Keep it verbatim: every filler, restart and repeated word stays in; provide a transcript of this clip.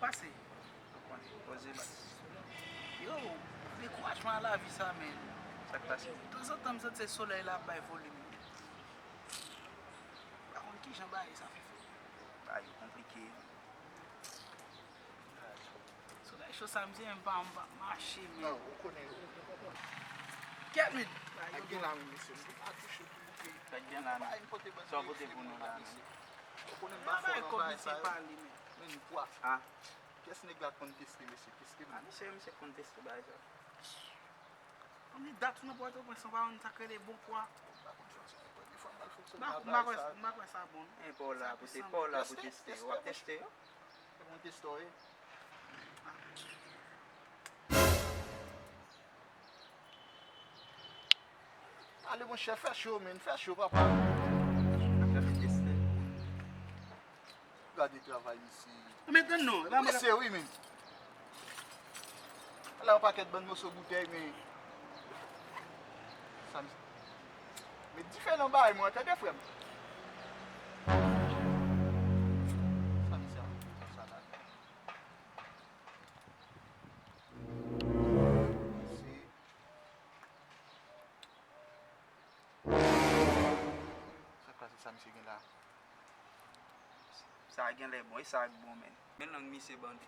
Pase. Ou konnen, poze baz. Yo, dekourajman a lavi sa, men. Sa k pase? Tanzantan, m santi se solèy la ap bay volim. Pa konn kijan bagay sa fè fèt. Bagay yo konplike. Solèy cho sa, misye menm pa, m pa mache, men. Non, ou konnen, ou, ou konprann. Kèt, men. Ak gen la, men, mesye, m pa touche pou moutre. Sa gen la, men. Sa w pote pou nou la, men. Ou konnen m pa fò nan bagay sa yo. Men pwa. Ah. Pyès nèg la konn teste, mesye, teste m. Ah, mesye, misye konn teste bagay sa. Konn li dat ou nan Pòtoprens, ou pa konn sa k rele bon pwa. M pa konn fè sa, premye fwa m pral fonksyone nan bagay sa. M pa kwè sa bon, non. E pa w la pou te, pa w la pou teste, w ap teste yo. Se bon teste w ye. Ale monchè, fè cho, men, fè cho, papa. Gade travay misye. Ou mete non, la, mesye, wi, men. La, yon pakèt bann moso boutèy, men. Sa misye. Met dife nan bagay mwen, tande, frè m. Sa misye ap fè sa la. Mesye. Sa k pase, sa misye gen la? Sa gen lè bon, e sa k bon, men. Men lang misye bandi.